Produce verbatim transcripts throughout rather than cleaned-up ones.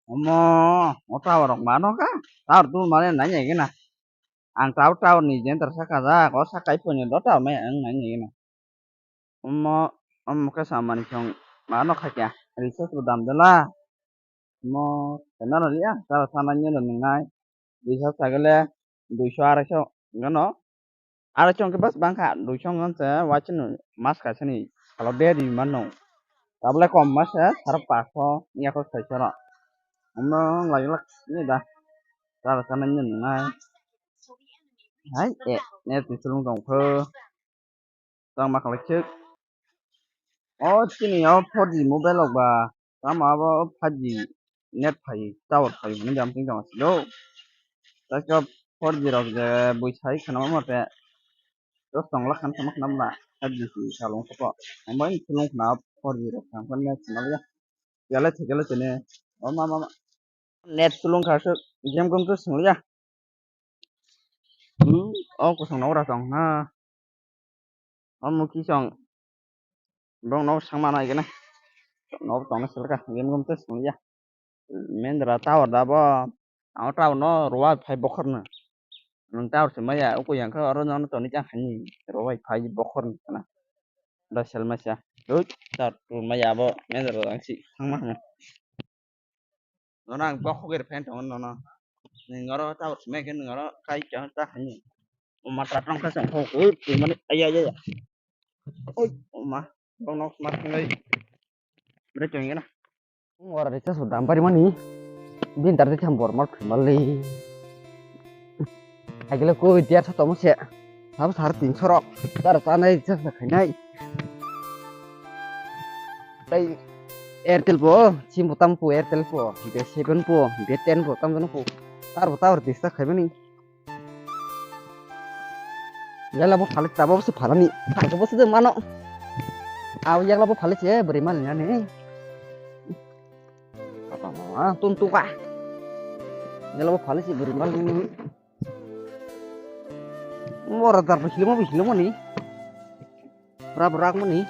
Omo, o tower rok mano kha. Tower tu mane nai nai gina. Ang tower, tower ni jenter saka ja, ko saka iphone ni do tower mai ang nai nai gina. Omo, omo khe samani song mano kha kya. Recharge bo dam dela. Omo, kena ro ya, tower sana ni lo nai. Recharge sagale duiso arai so gano. Aro chwng khe bas bangkha, duiso wngkha se, waisano mas kaisani salo de ri mano. Tabole kom mas se, saro paso, yako saisano. Omo wng lai lak ni da. Saro sana ni nai. Hai, e, net ni sulung tong pho. Tang ma khalai chik. O chini o four G mobile rok ba tamo abo five G net phai tower phai hwnwi jam ting tong asilo. Taikhe four G rok je bui sai khwnama mate dos tong lakh khan sama khwnama five G si salong soko. Omo ni sulung khna four G rok thang khan net khna ya. Yale thikele tene. O ma ma ma. Net sulung kha se game gom to sung ya. Hmm, o kusung nok ra tong na. O muki song bong nok sang ma nai gana. Nok tong na selka game gom to sung ya. Mendra tower da bo. Ang tower no ruwa phai bokhor no. Nung tower se maya uku yang kha oro no toni chang hani ruwa phai bokhor no kana. Da sel masa. Dut tower tu maya bo mendra ang si thang ma. Nono ang bok hugir fan tongo nono. Nwng oro tabuk simi khe nwng oro kai chang ta hani. O ma ta tong kha chang kho koi twi mani aya aya. Oi o ma bok nok smart khlai. Bre chong yana. Ora de chasu dam bari mani. Bin tar de cham bor mar khmali. Agile koi tiar sa tomo se. Sabo sar tinso rok. Tar ta nai chasu khainai. Tei Airtel bo, sim bo tamo po Airtel po, B seven po, B ten po, tamo jano po. Tar bo tower disturb khaimani. Yala bo phalai tabo se phalani. Thangko bo se mano. Aw yala bo phalai se bwrwi mali nani. Apa ma tun tu ka. Yala bo phalai se bwrwi mali. Mora dar bo hilmo bo hilmo ni. Rab rak mani.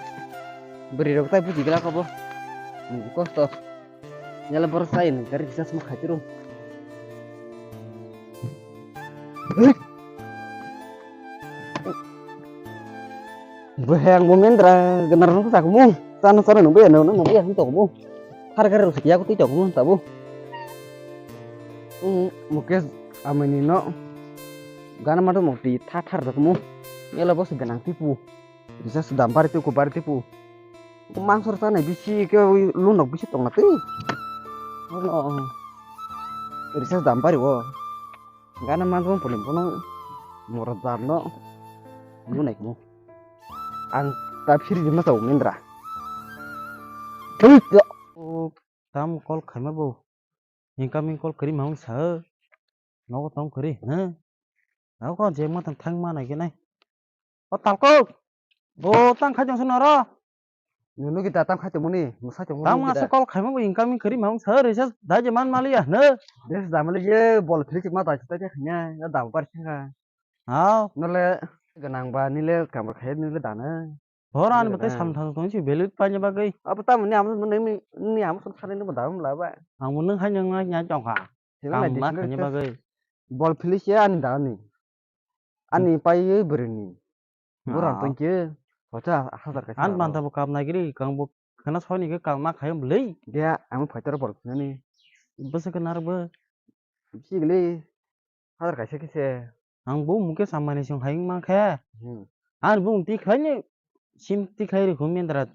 Bwrwi rok tai buji glak obo. Kosto. Yala borok sai ni gari kisa sma khaitiro. Bwhang bo mendra gana rok tak mo. Chana chana nungbe ano nungbe ya tong mo. Har gari rok ya ko twi tong mo tabo. Mukesh amani no. Gana mato mok twi tha thar rok mo. Yala bo se ganang tipu. Recharge dam bari twi, ko bari twi pu. Ko mangso rok chanai bisi khe lunok bisi tongna twi. Recharge dam bari o. Gana manjong puni bono moro jam no. Lunai kmo. Ang ta phiri di ma tau mendra. Twi to. O tam call khaima bo. Incoming call kwrwi ma wngsa. Nogo tong kwrwi, ha? Nogo je ma tang thang ma nai khe nai. O talkok. Bo tang khai tong se noro. Nunu kita tang khai tong muni, mwsai tong muni. Tang ma se call khaima bo incoming kwrwi ma wngsa. Recharge dai je man mali ya, no? Recharge da mali je bol phiri chik ma dai chik ta khe khanya, ya da bar khe kha. Hao. Nole gwnang ba nile kamra khai nile dana. Hor ani batai sam thang tong si belut paina bagwi. Abo tamo ni amo ni amo sam thani no da mla ba. Ang bo nung hai nung nai nya chong kha. Kam ma khani bagwi. Bol phili se ani da ni. Ani pai bwrwi ni. Borang tong ke. Hocha hazar ka. An banta bo kam nai gri kang bo khana soi ni ke kam ma khayo bwlwi. Dia ang fighter bol phini. Bwswk ke nar bo. Bisi gili hazar kaisa kise. Ang bo muke samani song hai ma khe. Hmm. Ang bo ti khai ni sim ti khai ri khum mendra.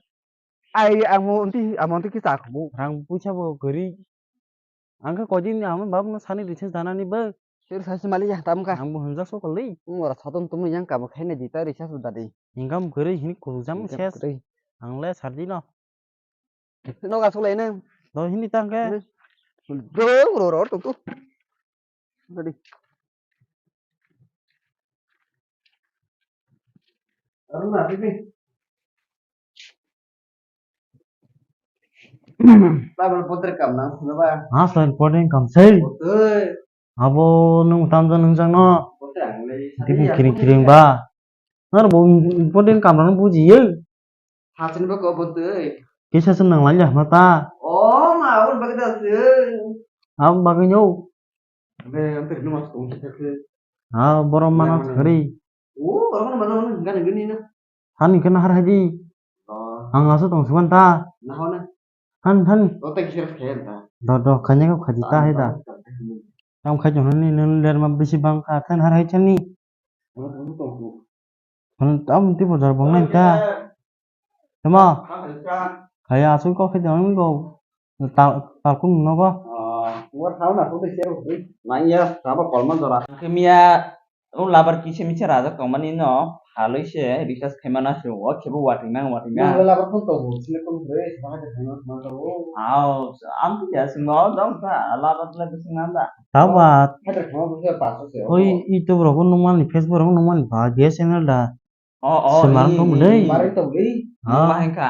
Ai ang mo ti amo ti kisa khumu. Rang puisa bo gari. Ang khe koi din ni amo bab no sani recharge dana ni bo. Sir sai mali ya tam ka. Ang bo hunjak so kali. Ora saton tum yang kam khai na jita recharge da di. Income gari hini kujam ses. Ang le sardi no. Noga sulai nang. Lo hini tang ke. Bro, bro, bro, tu tu. Tadi. Aruna, sini. Laban poter kam nang, kenapa? Ha, selain poter kam sei. Poter. Abo nung tamjak nungjak no. Poter ang lagi. Tini kiring kiring ba. Nor bo important kam rano bujiyo. Hachani ba ko bo twi. Kisa se nang lai ya ma ta. O ma, aboni bagwi da se. Ang bagwi no. Ande, ante rino mas tong se khe. Ha, borok mana Yang mana? Sakri. O, borok mana mana gana gani na. Han kena har haji. Oh. Ang aso tong suman ta. Na ho na. Han, han. O ta kisir khe ta. Do, do, kanya ko khaji ta hai da. Tam khai jong ni nun ler ma bisi bang kha than har hai chani. Ano tong tong. Ano tam ti bojar bang nai ta. Tama. Kha hai cha. Kaya asu ko khai jong ni go. Tal, tal kum no ba. Ah, war thau na ko de share ko. Nang ya, ta ba kolma jora. Khe miya, o labar kisa misa rajak tong mani no, haloi se recharge khai mana se, o khe bo wating nang, wating nang. Nang labar phone tong bo, sile phone kore, sama khe khai ma, ma to. Ao, am tu ya sing no, dong ta, labar le bising nang da. Ta ba. Hai ta khai ma, bu se pa so se. Oi, YouTube rok nung mani, Facebook rok nung mani ba, B S N L da. Oh, oh, Semar i, tong i, le. I. Semar tong le. Ha. Nung ma hengkha.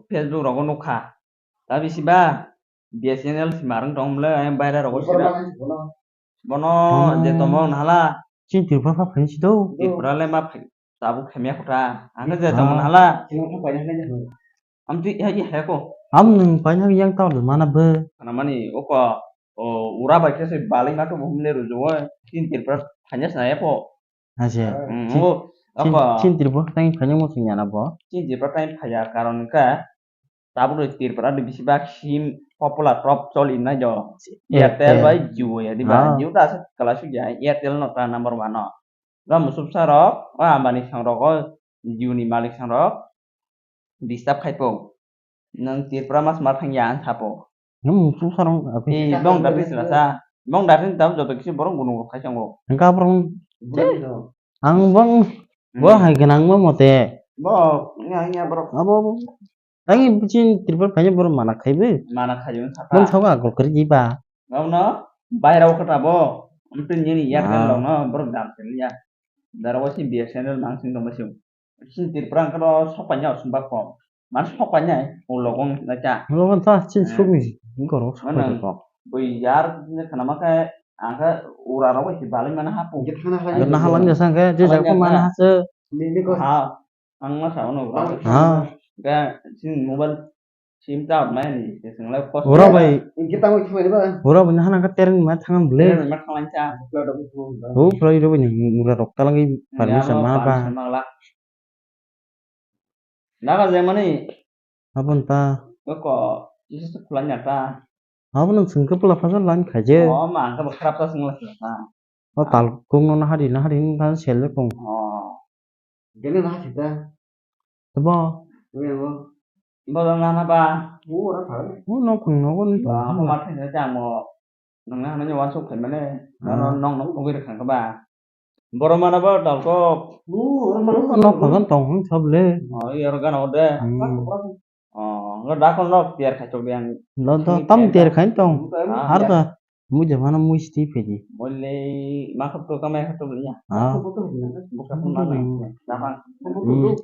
Facebook rogo nukha. Ta bisi ba B S N L si marwng tong mle, ayang baira rogo sira. Bono je tongmo wng hala. Chini Tripura pha phaini si do. Tripura le ma phai, tabuk khaimya kota. Ang je tongmo wng hala. Am twi ya ya ko. Am nung paina yang tao mana be. Ana mani oko, o, ura bai khe se balai ma to buhum le rujo. Chini Tripura phanya sa ya po. Acha. Mm, Chin-, o, Chin-, ako. Chin Tripura tang phai nang muchung ya na bo. Chin Tripura tang phai ya karon ka. Tabuk roi Tripura ni bisi bak sim popular top choli nai jo. Airtel. Airtel bai Jio ya di ba. Ah. Jio ta asa kala su ya Airtel no ta number one no. Ba musuk sa rok, o Ambani sang rok, o Jio ni malik sang rok. Disturb khai po. Nang Tripura mas ma thang ya ang sapo. Nang musu sarong api. Eh, bong da pis rasa. Bong da pis da joto kisi borong gunung khai sango. Engka borong. Ang bong. Bo hai ganang mo mote. Bo, nga, nga borok. Abo, abo. Ang chin Tripura khai borong mana khai be. Mana khai yung sapa. Bong sawa gol kari jiba. Bong no, bayra o kata bo. Mungkin ni ya kan lo no, borok dam ya. Daro si B S N L nang sing dong sing. Chini Tripura wngkha no sok paina oswk ba kok. Mane sok paina ulo wng na cha. Ulo wng ta chini sukni gorok sok paina kok. Bui yar ne khana ma khe ang khe ura rok bai balai mana hapu. Gana halang jasa khe je jak mana hase. Ha. Ang ma sa ono ura. Ha. Ga chini mobile Sim ta mai ni, ke sing lai kos. Ura bai. Inke tamo khe mai ba. Ura bai hana ka teren ma thang ble. Teren ma thang cha. Bukla do bukla. O play ro bai ni mura rok talang i permission ma ba. Permission ma la. Naga je mani. Abon ta. Ko ko, Jesus khulanya ta. Abon sing ke pula phasa lan khaje. O ma ang ka kharap ta sing la ta. O tal kung no nahari nahari nang sel le kung. O. Gene na sita. Tebo. Gene bo. Bo dong na ba. O ora pha. O no kung no gon. Ba ko ma thai ja mo. Nang na na wan sok khai mane. No no nong nong kung ri khang ba. Boro mana ba tal ko. O ora ma no pha gan tong hang sab le. O yor gan o de. Hmm. O, lo da kon lo tiar khai chok yang. Lo to tam tiar khai tong. Har da. Mui jamana mui sti pheji. Mole ma khap to kamai khap to ya. Ah. Buka pun mana. Dapang. Hmm.